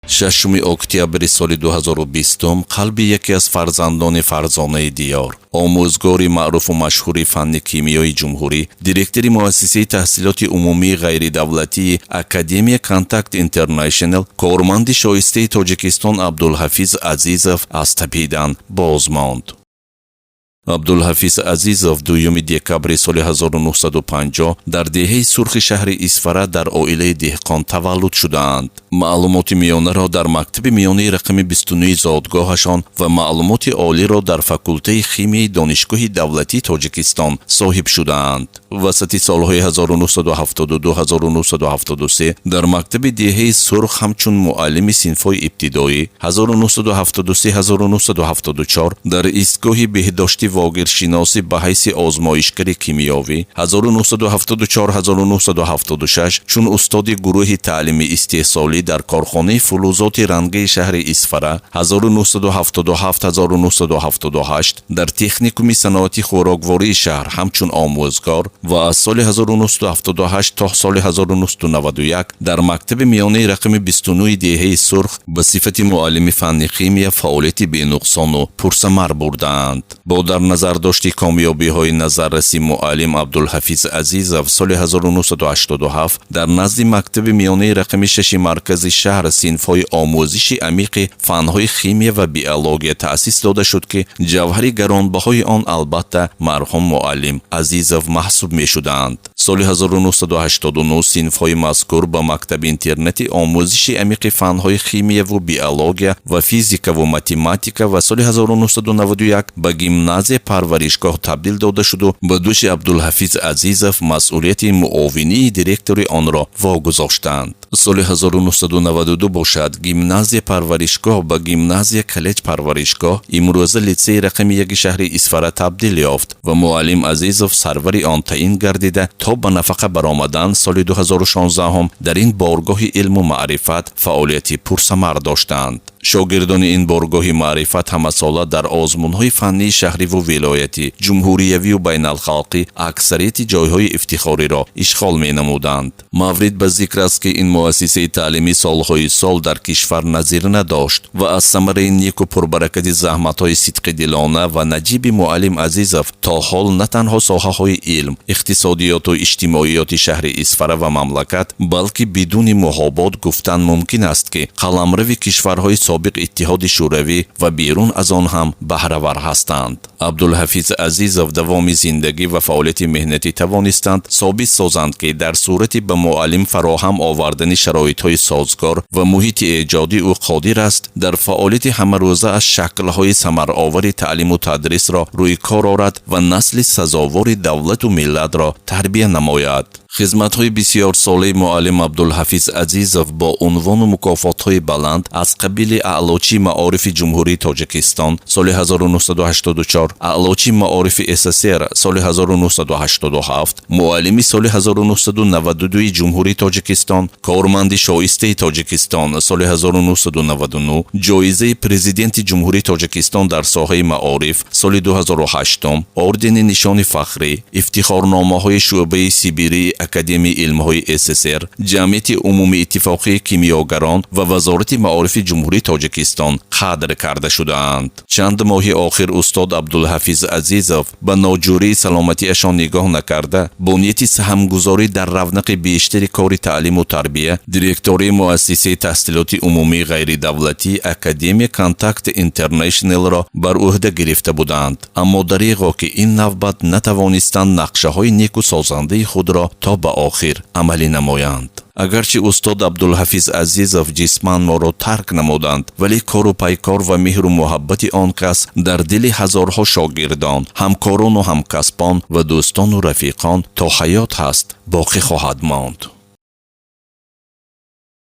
6 октябри соли 2020 қалби яке аз фарзандони фарзонаи диёр, омӯзгори маъруфу машҳури фанни кимиёи ҷумҳурӣ, директори муассисаи таҳсилоти умумии ғайридавлатии Академия Контакт Интернешнл, корманди шоистаи Тоҷикистон Абдулҳафиз Азизов аз тапидан боз монд. Абдулҳафиз Азизов 2 декабри соли 1950 дар деҳаи Сурхи шаҳри Исфара дар оилаи деҳқон таваллуд шудаанд. Маълумоти миёнаро дар мактаби миёнаи рақами 29 зодгоҳашон ва маълумоти олиро дар факултаи химияи Донишгоҳи давлатии Тоҷикистон соҳиб шудаанд. Васати солҳои 1972-1973 дар мактаби деҳаи Сурх ҳамчун муаллими синфҳои ибтидоӣ, 1973-1974 дар истгоҳи беҳдошти вогиршиносӣ ба ҳайси озмоишгари кимиёвӣ, 1974-1976 чун устоди гурӯҳи таълими истеҳсолӣ дар корхонаи фулузоти рангии шаҳри Исфара, 1977-1978 дар техникуми саноати хӯроквории шаҳр ҳамчун омӯзгор ва аз соли 1978 то соли 1991 дар мактаби миёнаи рақами 29 деҳаи Сурх ба сифати муаллими фанни химия фаъолияти бенуқсону пурсамар бурдаанд. Бо дар назардошти комёбиҳои назарраси муаллим Абдулҳафиз Азизов соли 1987 дар назди мактаби миёнаи рақами 6 маркази шаҳр синфҳои омӯзиши амиқи фанҳои химия ва биология таъсис дода шуд, ки ҷавҳари гаронбаҳои он албатта марҳум муаллим Азизов маҳсуб мешуданд. Соли 1989 синфҳои мазкур ба мактаби интернати омӯзиши амиқи фанҳои химияву биология ва физикаву математика ва соли 1991 ба гимназия парваришгоҳ табдил дода шуду ба дӯши Абдулҳафиз Азизов масъулияти муовинии директори онро вогузоштанд. Соли 1992 бошад, гимназия парваришгоҳ ба гимназия коллеҷ парваришгоҳ, имрӯза литсеи рақами 1 шаҳри Исфара, табдил ёфт ва муаллим Азизов сарвари он таъин гардида, то ба нафақа баромадан соли 2016 дар ин боргоҳи илму маърифат фаъолияти пурсамар доштанд. Шогирдони ин боргоҳи маърифат ҳамасола дар озмунҳои фаннии шаҳриву вилоятӣ, ҷумҳуриявию байналхалқӣ аксарияти ҷойҳои ифтихориро ишғол менамуданд. Маврид ба зикр аст, ки ин муассисаи таълимӣ солҳои сол дар кишвар назир надошт ва аз самараи неку пурбаракати заҳматҳои сидқидилона ва наҷиби муаллим Азизов то ҳол на танҳо соҳаҳои илм, иқтисодиёту иҷтимоиёти шаҳри Исфара ва мамлакат, балки бидуни муҳобот гуфтан мумкин аст, ки қаламрави кишварҳои собиқ Иттиҳоди Шӯравӣ ва берун аз он ҳам баҳравар ҳастанд. Абдулҳафиз Азизов давоми зиндагӣ ва фаъолияти меҳнатӣ тавонистанд собит созанд, ки дар сурати ба муаллим фароҳам овардани шароитҳои созгор ва муҳити эҷодӣ ӯ қодир аст дар фаъолияти ҳамарӯза аз шаклҳои самаровари таълиму тадрисро рӯи кор орад ва насли сазовори давлату миллатро тарбия намояд. Хизматҳои бисёрсолаи муаллим Абдулҳафиз Азизов бо унвону мукофотҳои баланд аз қабили Аълочии маорифи Ҷумҳурии Тоҷикистон соли 1984, Аълочии маорифи СССР соли 1987, Муаллими соли 1992 Ҷумҳурии Тоҷикистон, Корманди шоистаи Тоҷикистон соли 1999, Ҷоизаи Президенти Ҷумҳурии Тоҷикистон дар соҳаи маориф соли 2008, ордени Нишони Фахрӣ, ифтихорномаҳои Шӯъбаи Сибирии Академияи илмҳои СССР, Ҷамъияти умумииттифоқии кимиёгарон ва Вазорати маорифи Ҷумҳурии Тоҷикистон қадр карда шудаанд. Чанд моҳи охир устод Абдулҳафиз Азизов ба ноҷурии саломатиашон нигоҳ накарда, бо нияти саҳмгузорӣ дар равнақи бештари кори таълиму тарбия директории муассисаи таҳсилоти умумии ғайридавлатии Академия Контакт Интернешнлро бар ӯҳда гирифта буданд, аммо дареғо, ки ин навбат натавонистанд нақшаҳои неку созандаи худро то ба охир амалӣ намоянд. Агарчи устод Абдулҳафиз Азизов ҷисман моро тарк намуданд, вале кору пайкор ва меҳру муҳаббати он кас дар дили ҳазорҳо шогирдон, ҳамкорону ҳамкасбон ва дӯстону рафиқон то ҳаёт ҳаст боқӣ хоҳад монд.